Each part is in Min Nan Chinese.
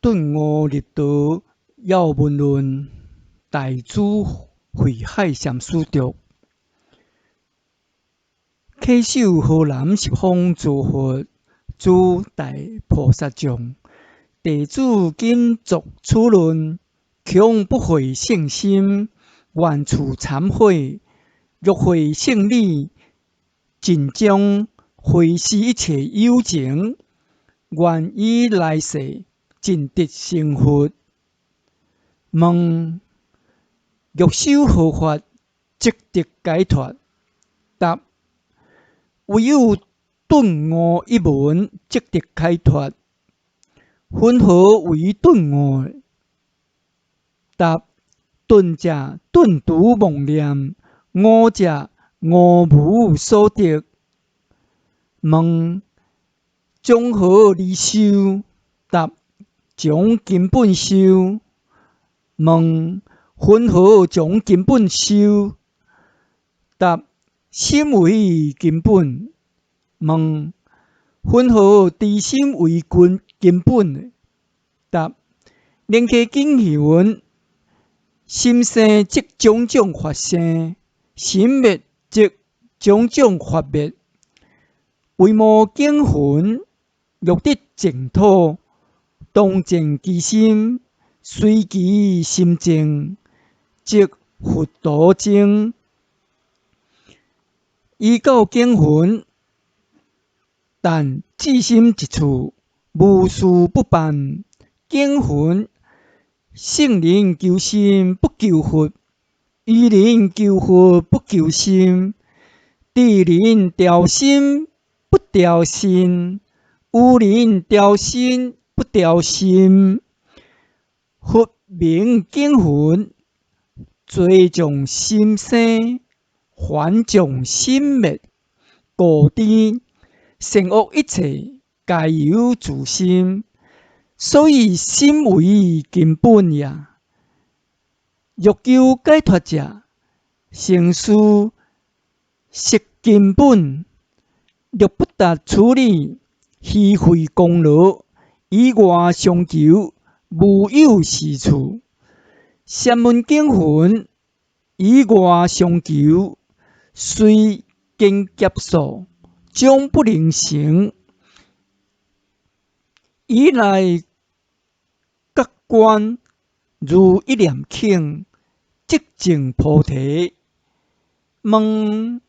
頓悟入道要文論，大祖慧海禪師著。稽首河南十方諸佛諸大菩薩眾，弟子今作此論，恐不會勝心，願處懺悔。若會勝理，盡將回施一切有情，願以來世盡得成佛。問：欲修何法，即得解脫？答：唯有頓悟一門，即得解脫。雲何為頓悟？答：頓者頓除妄念，悟者悟無所得。問：從何而修？答：從根本修。問：雲何從根本修？答：心為根本。問：雲何知心為根本？答：楞伽經云：心生則種種法生，心滅則種種法滅。維摩經云：欲得淨土，當淨其心，隨其心淨，則佛土淨。遺教經云：但制心一處，無事不辦。經云：聖人求心不求佛，愚人求佛不求心，智人調心不調身，愚人調身不調心。佛明經云：罪從心生，煩從心滅，故知善惡一切皆由自心，所以心為根本也。欲求解脫者，先須識根本。若不達此理，虛費功勞，以外相求，無有是處。聲聞經云：以外相求，雖經劫數，終不能成。以來覺觀如一念頃，即證菩提。問：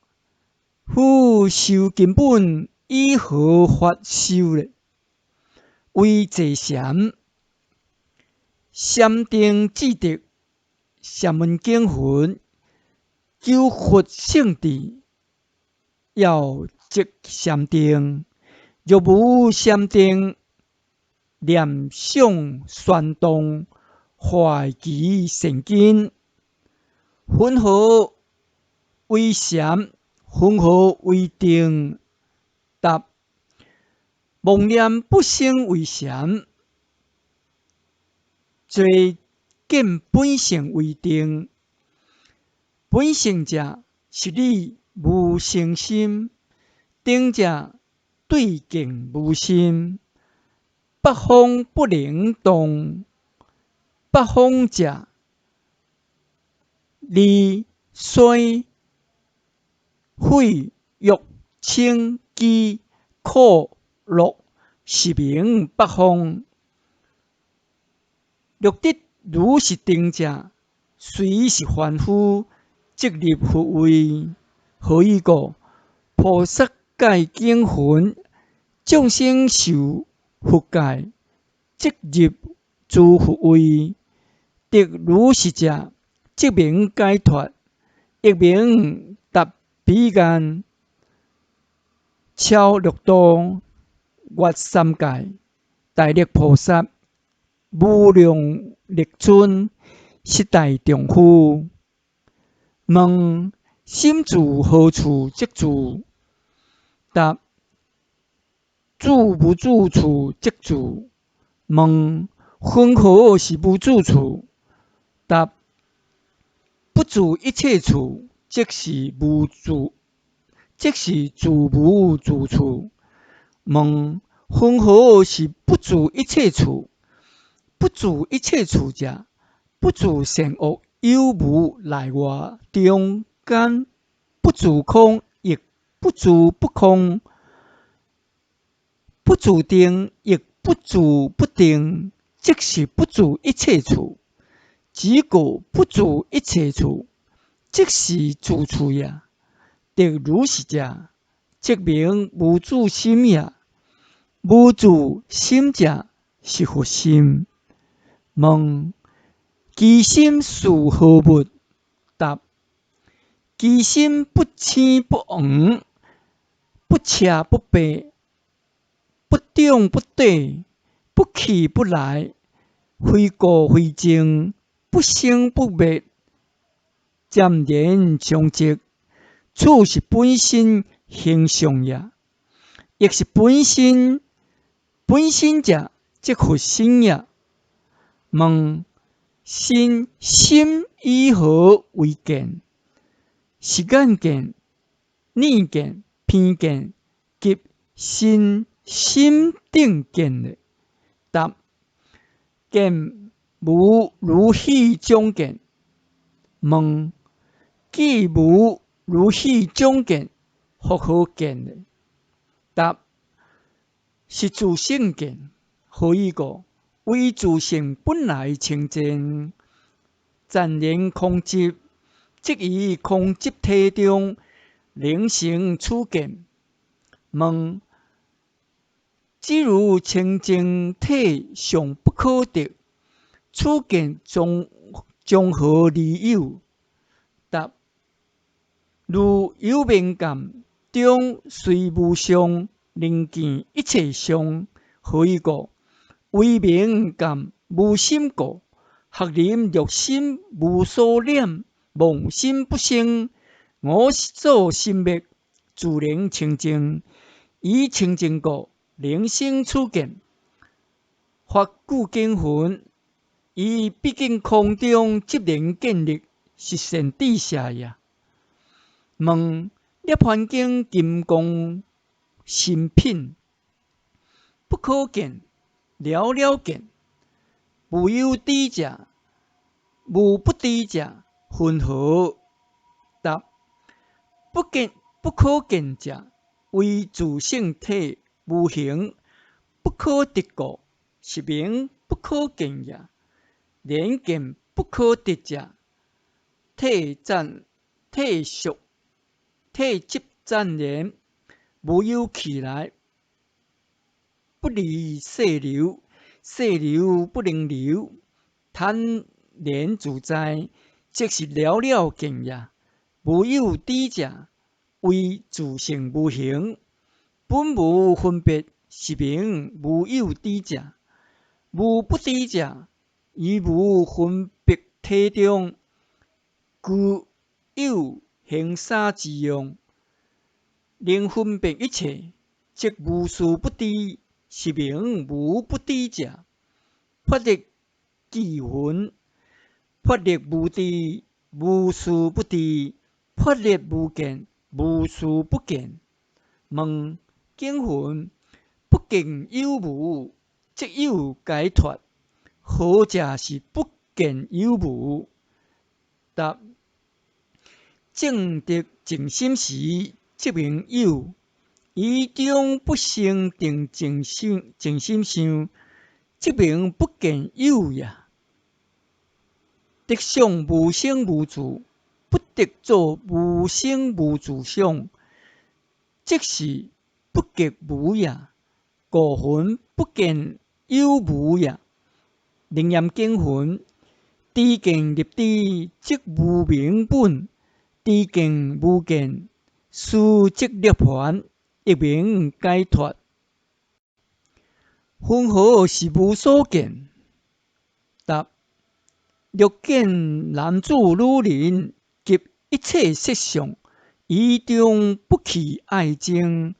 夫修根本以何法修呢？為坐禪，禪定智得。聲聞經云：求佛聖智，要擇禪定。若無禪定，念想旋動，壞其善根。雲何為禪？雲何為定？答：妄念不生為禪，坐見本性為定。本性者，是理無生心；定者，對境無心。八方不能動，八方者，離、衰、毀、欲、嗔、飢、苦、樂，是名八方。若得如是定者，雖是凡夫，即入佛位。何以故？菩薩戒經云：眾生受佛戒，即入諸佛位。得如是者，即名解脫，亦名達彼岸，超六度，越三界，大力菩薩，無量力尊，是大丈夫。問：心住何處即住？答：住無住處即住。問：雲何是無住處？答：不住一切處，即是無住，即是住無住處。問：雲何是不住一切處？不住一切處者，不住善惡有無內外中間，不住空，亦不住不空，不住定，亦不住不定，即是不住一切處。只故不住一切處，即是住處也。得如是者，即名無住心也。無住心者，是佛心。問：其心是何物？答：其心不青不黃，不赤不白，不長不短，不去不來，非過非淨，不生不滅，暫然相續。此是本身形象也，亦是本身。本身者，即佛心也。問：身心以何為見？是眼見、耳見、鼻見及身心等見咧？答：見無如彼種見。問：既無如彼種見，復何見咧？答：是自性見。何以故？為自性本來清淨，暫然空寂，即於空寂體中，能生此見。問：只如清淨體尚不可得，此見從何而有？答：如有明鑒中雖無相，能見一切相。何以故？為明鑒無心故，學人若心無所染，妄心不生，我所心滅，自然清淨。以清淨故，能生此見。法句經云：於畢竟空中，即能建立，是善知識也。問：涅槃經金剛心品，不可見，了了見，無有知者，無不知者，雲何？答：不見不可見者，為自性體無形，不可得故，是名不可見也。然見不可得者，體暫體屬體即暫然，無有去來，不離細流，細流不能流，坦然自在，即是了了見也。無有知者，為自性無形，本無分別，是名無有知者。無不知者，於無分別體中，具有行三之用，能分別一切，即無事不知，是名無不知者。法力記云：法力無知，無事不知；法力無見，無事不見。問經云：不見有無，即有解脫。何者是不見有無？答：證得淨心時，即名有；於中不生定淨心淨心相，即名不見有也。得相無生無住，不得作無生無住想，即是不極無也。故云不見有無也。楞嚴經云：知見立知，即無明本；知見無見，斯即涅槃，亦名解脫。雲何是無所見？答：若見男子女人及一切色相，於中不起愛憎，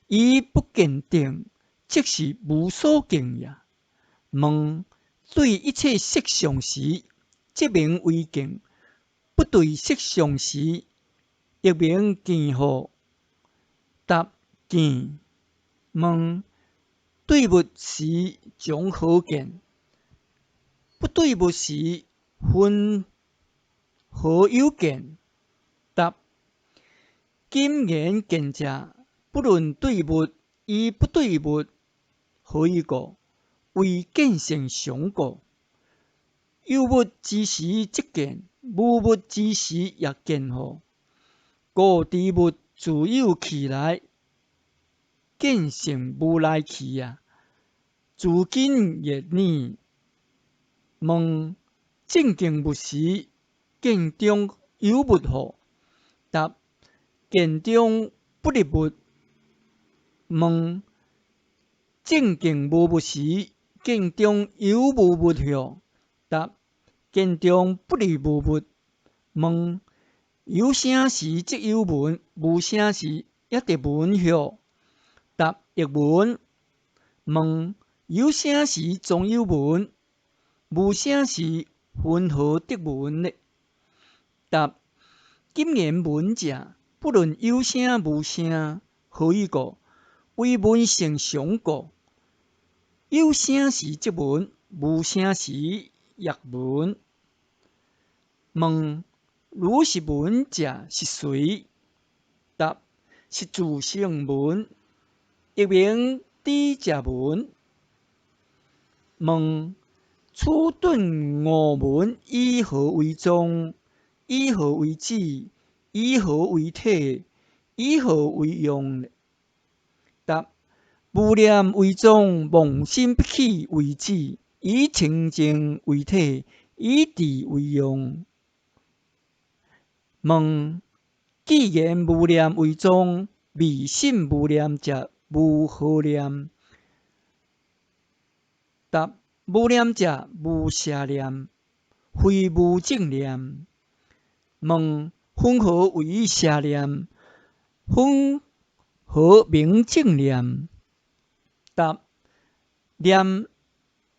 於不見定，即是無所見也。問：對一切色相時，即名為見；不對色相時，亦名見乎？答：見。問：對物時從何見？不對物時，雲何有見？答：今言見者，不論對物與不對物，何以故？為見性常故。有物之時則見，無物之時亦見乎？故知物自有去來，見性無來去也。自今亦爾。問證見物時，見中有物乎？答：見中不立物。問證見無物時，見中有無物否？答：見中不立無物。問有聲時則有聞，無聲時也得聞否？答：亦聞。問有聲時總有聞，無聲時雲何得聞呢？答：今言聞者，不論有聲無聲，何以故？為聞性常故。有聲時則聞，無聲時亦聞。問如是聞者是誰？答：是自性聞，亦名知者聞。問此頓悟聞以何為宗？以何為旨？以何為體？以何為用？答：無念為宗，妄心不起為旨，以清淨為體，以智為用。問：既然無念為宗，未審無念者無何念？答：無念者無邪念，非無正念。問：雲何為邪念？雲何名正念？答：念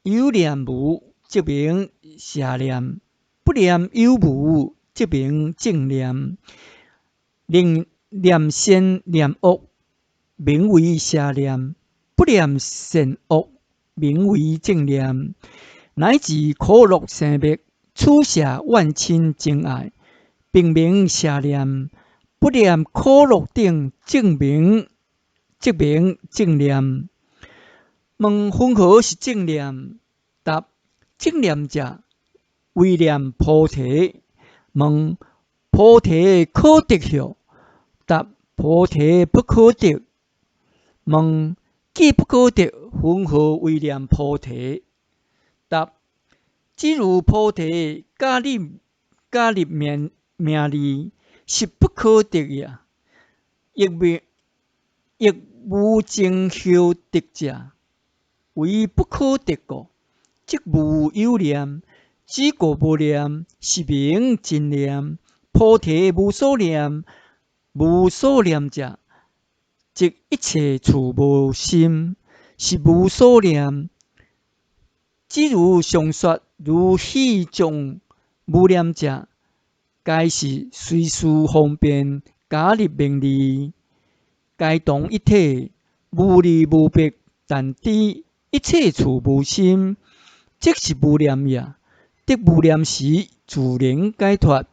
有念無，則名邪念；不念有無，則名正念。能念善念惡，名為邪念；不念善惡，名為正念。乃至苦樂生滅，取捨怨親憎愛，並名邪念；不念苦樂等，正名則名正念。問雲何是正念？答：正念者，唯念菩提。問菩提可得否？答：菩提不可得。問既不可得，雲何為念菩提？答：只如菩提假立假立名名字，實不可得也。亦名亦無徵曉得者，為不可得故，則無有念。只故無念，是名真念。菩提無所念，無所念者，即一切處無心，是無所念。只如上說，如戲中無念者，皆是隨事方便，假立名字，皆同一體，無二無別，但知一切處無心，即是無念也。得無念時，自然解脫。